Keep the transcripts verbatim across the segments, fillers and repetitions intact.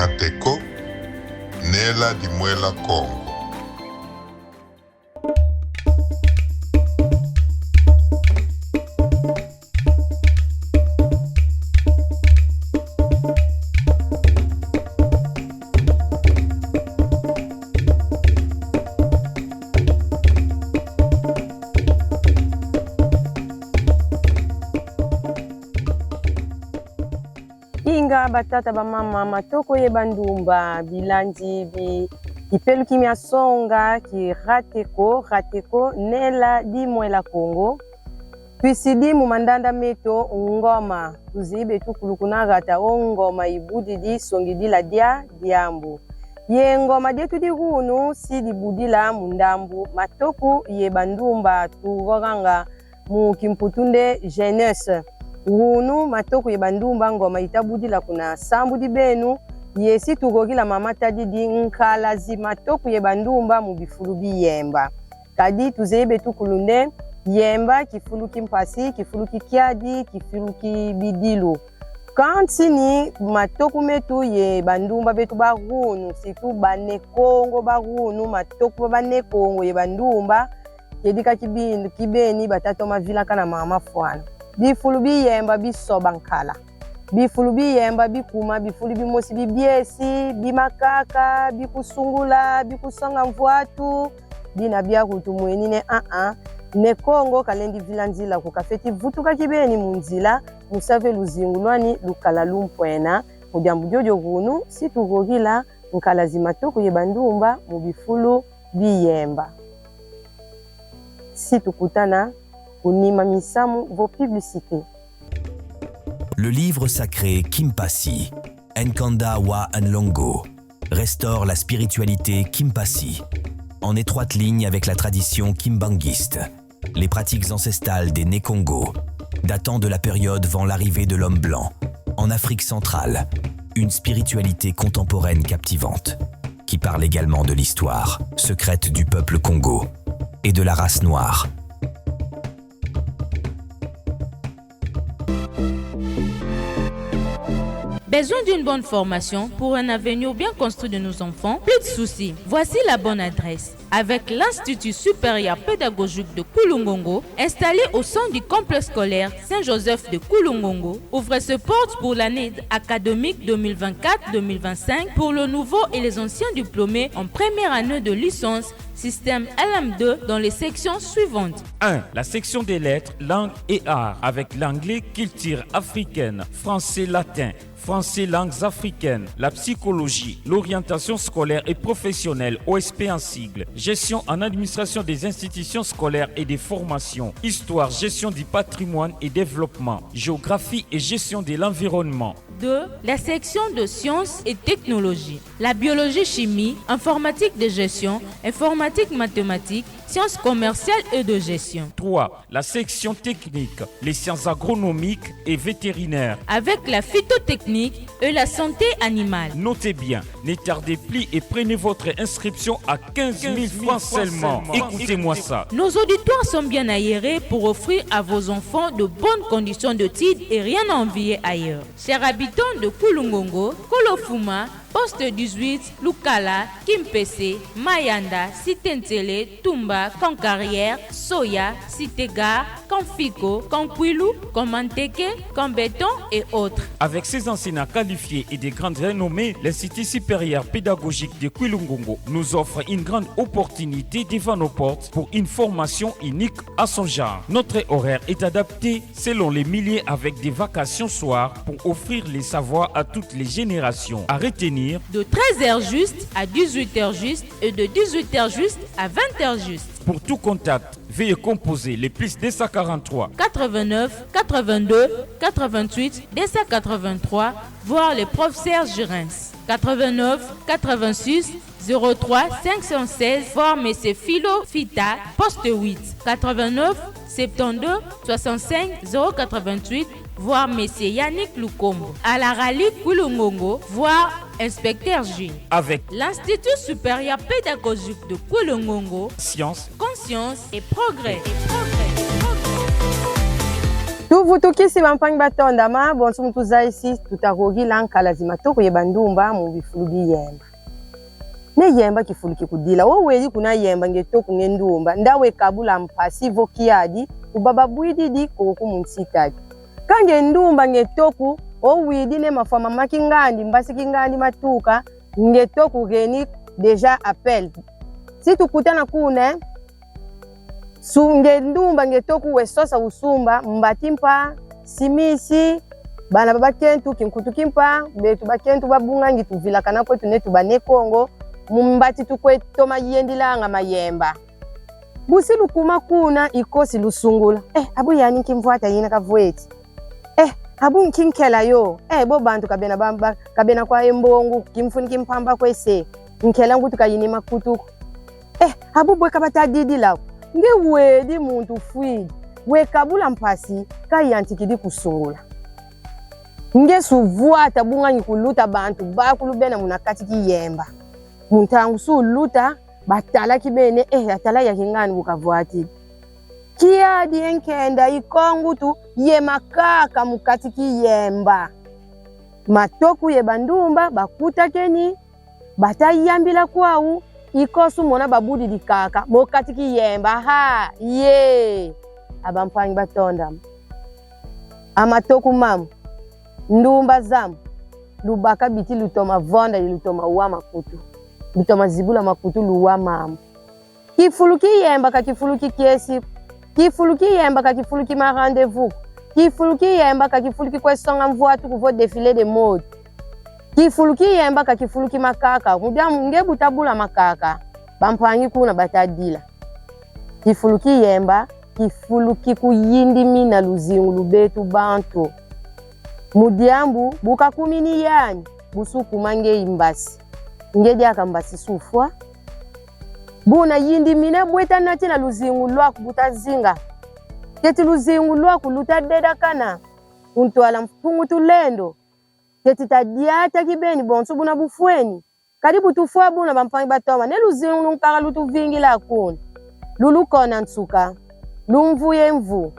Rateko, Nela di Mwela Kongo. Inga batata, bamama, matoko ye bandumba, bilandi bi kipelu ki mia songa ki Rateko, Rateko, Nela di Mwela Kongo. Twisidi mu mandanda meto ngoma, tuzeyi beto kulu kuna rata o ngoma ibudidi songidila dia diambu. Ye ngoma dieto di wunu si dibudila mu ndambu matoko ye bandumba, tuvovanga mu kimputu nde jeunesse. Wunu matoko ye bandumba, ngoma ita budila kuna sambu di benu, ye si tugogila ma matadidi nkala zi matoko ye bandumba mu bifulu bi yemba. Kadi tuzeyi beto kulu nde yemba kifulu ki mpasi, kifulu ki kiadi, kifulu ki bidilu. Kansi ni matoko meto ye bandumba beto ba wunu, surtout ba Ne Kongo ba wunu, matoko ba Ne Kongo ye bandumba, kedika kibeni, kibeni batata o mavilakana ma mafwana. Bifulu bi yemba bisoba nkala. Bifulu bi yemba bikuma bifulu bimosi bi biesi, bi makaka, bi kusungula, bi kusonga mvwatu, bina bia kutu mweni nde, ah, ah, Ne Kongo kalendi vila nzila ko, kafweti vutuka kibeni mu nzila, mu sa ve luzingu lwani lukala lumpwena. Mu diambu diodio wunu si tugogila nkala zi matoko ye bandumba mu bifulu bi yemba. Si tukutana ku nima misamu vo publicité. Le livre sacré Kimpasi, Nkanda wa Nlongo, restaure la spiritualité Kimpasi, en étroite ligne avec la tradition kimbanguiste, les pratiques ancestrales des Ne Kongo, datant de la période avant l'arrivée de l'homme blanc, en Afrique centrale, une spiritualité contemporaine captivante, qui parle également de l'histoire secrète du peuple Kongo et de la race noire. Besoin d'une bonne formation pour un avenir bien construit de nos enfants ? Plus de soucis. Voici la bonne adresse. Avec l'Institut supérieur pédagogique de Kwilu-Ngongo, installé au sein du complexe scolaire Saint-Joseph de Kwilu-Ngongo, ouvre ses portes pour l'année académique deux mille vingt-quatre deux mille vingt-cinq pour le nouveau et les anciens diplômés en première année de licence système L M deux dans les sections suivantes. Un, la section des lettres, langues et arts, avec l'anglais, culture africaine, français, latin, français, langues africaines, la psychologie, l'orientation scolaire et professionnelle, O S P en sigle, gestion en administration des institutions scolaires et des formations, histoire, gestion du patrimoine et développement, géographie et gestion de l'environnement. Deux, la section de sciences et technologies, la biologie, chimie, informatique de gestion, informatique mathématique, sciences commerciales et de gestion. Trois, la section technique, les sciences agronomiques et vétérinaires. Avec la phytotechnique et la santé animale. Notez bien, ne tardez plus et prenez votre inscription à quinze mille francs seulement. Écoutez-moi ça. Nos auditoires sont bien aérés pour offrir à vos enfants de bonnes conditions d'études et rien à envier ailleurs. Chers habitants de Kwilu-Ngongo, Kolofuma, Poste dix-huit, Lukala, Kimpese, Mayanda, Cité Nsele, Tumba, Camp Carrière, Soya, Cité Gare, Camp Fico, Camp Kwilu, Camp Manteke, Camp Béton et autres. Avec ses enseignants qualifiés et de grande renommée, l'Institut supérieur pédagogique de Kwilu-Ngongo nous offre une grande opportunité devant nos portes pour une formation unique à son genre. Notre horaire est adapté selon les milieux avec des vacations soir pour offrir les savoirs à toutes les générations. À retenir : de treize heures juste à dix-huit heures juste et de dix-huit heures juste à vingt heures juste. Pour tout contact, veuillez composer les plus deux cent quarante-trois, quatre-vingt-neuf, quatre-vingt-deux, quatre-vingt-huit, deux cent quatre-vingt-trois, voir le prof Serge Rens. Quatre-vingt-neuf, quatre-vingt-six, zéro trois, cinq cent seize, voir Monsieur Philo Fita, poste huit, quatre-vingt-neuf, septante-deux, soixante-cinq, zéro quatre-vingt-huit, voir Monsieur Yannick Lukombo. À la Rallye Kwilu-Ngongo, voir Inspecteur Jules. Avec l'Institut supérieur pédagogique de Kwilu-Ngongo, science, conscience et progrès. Et progrès. Progrès. Tu Vutukisi bampangi batondama, bonso mu tuzayisi, tuta kogila nkala zi matoko ye bandumba mu bifulu bi Yemba. Ne Yemba kifulu ki kudila. O wedi kuna Yemba nge toku nge ndumba, nda we kabula mpasi vo kiadi, uba babwididi koku mu nsi tadi. Ka nge ndumba nge toku, o widi ne mafwa mama kingandi, mbasi kingandi matuka, nge toku geni déjà appel. Si tukutana kuna, su nge ndumba nge toku we sosa usumba, mbati mpa, simisi, bana ba bakentu, kinkutu kimpa, betu bakentu ba bunga ngi tuvilakana kwetu ne tuba Ne Kongo, mu mbati tukwe toma yendilanga mayemba. Bu si lukuma kuna, i ko si lusungula. Eh, abu yani nki mvwata yina kavweti? Eh, abu nki nkela yo? Eh, bo bantu ka bena ba, ba, ka bena kwa ye mbongo, kimfuni kimpamba kwe se. Nkela nkutu ka yini makutu ko. Eh, abu bwe ka bata didila ko. Nge wedi muntu fwidi, we kabula mpasi, ka yantikidi kusungula. Nge su vwata bunga ngi kuluta bantu bakulu bena muna kati ki Yemba. Mu ntangu su luta, batala kibeni, eh, atala ya kingandi bu kavwatidi. Kiadi ye nkenda, i ko nkutu ye makaka mu kati ki Yemba. Matoko ye bandumba bakutakeni, bata yambila kwau, i ko su mona babudidi kaka mu kati ki Yemba. Ha, ye. A bampangi batondama, a matoko mamu, ndumba zamu, lubaka biti lutoma vonda ye lutoma wa makutu. Lutoma zibula makutu luwa mambu. Kifulu ki Yemba ka kifulu ki kiesi. Kifulu ki Yemba ka kifulu ki ma rendez-vous. Kifulu ki Yemba ka kifulu ki kwe songa mvwatu ko vo défilé de mode. Kifulu ki Yemba ka kifulu ki makaka. Mu diambu nge bu ta bula makaka, bampangi kuna bata dila. Kifulu ki Yemba, kifulu ki kuyindimina luzingu lu betu bantu. Mu diambu, bu kakumini yani, bu su kuma nge i mbasi. Nge diaka mbasi su fwa. Buna yindimina bwe ta natina luzingu lwaku bu ta zinga. Keti luzingu lwaku luta dedakana. Ku ntwala Mpungu Tulendo. Keti ta diata kibeni bonso buna bufweni. Kadi bu tufwa buna, bampangi batoma, ne luzingu lunkaka lutuvingila kuna, lulukona nsuka, lumvu ye mvu.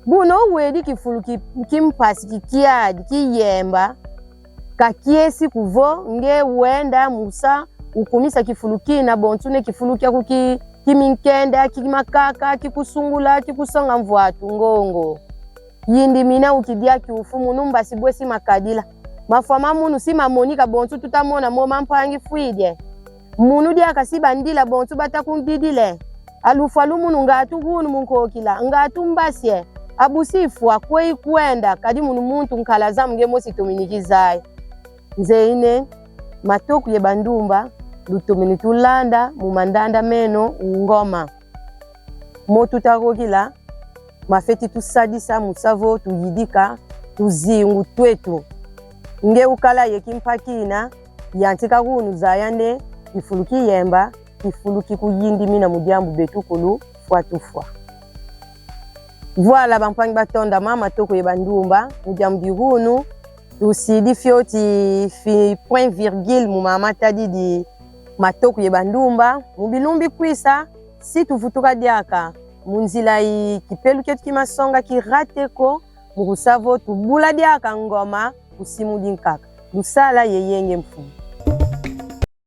Buna o wedi kifulu ki, ki mpasi, ki kiadi, ki Yemba, ka kiesi ko vo nge wenda mu sa ukumisa kifulu kina, bonso ne kifulu kiaku ki, ki minkenda, ki makaka, ki kusungula, ki kusonga mvwatu, ngongo. Yindimina ukidia kiufu, munu mbasi bwe si makadila. Mafwa ma munu si mamonika bonso tuta mona mo, mampangi fwidi. Munu diaka si bandila bonso bata kundidila. A lufwa lu munu ngatu gunu mu nkokila, ngatu mbasi. A bu si fwa kwe i kwenda, kadi munu muntu nkala zamu nge mosi tomini kizaya. Nzeye ne, matoko ye bandumba, lutomini tulanda mu mandanda meno Ngoma. Mo tuta gogila, mafeti tusadisa mu sa vo tuyidika tuzingu twetu. Nge ukala ye kimpa kina, yantika gunu zaya ne, kifulu ki Yemba, kifulu ki kuyindimina mu diambu betu kulu fwa tufwa. Voilà, bampangi batondama, matoko ye bandumba, mu diambu di gunu, tusidi fioti fi point virgule mu ma matadidi matoko ye bandumba. Mu bilumbu bikwisa, si tuvutuka diaka mu nzila yi, kipelu kietu ki masonga ki rate ko, mu kusa vo tubula diaka Ngoma ku simu di nkaka. Lusala ye yenge, mfumu.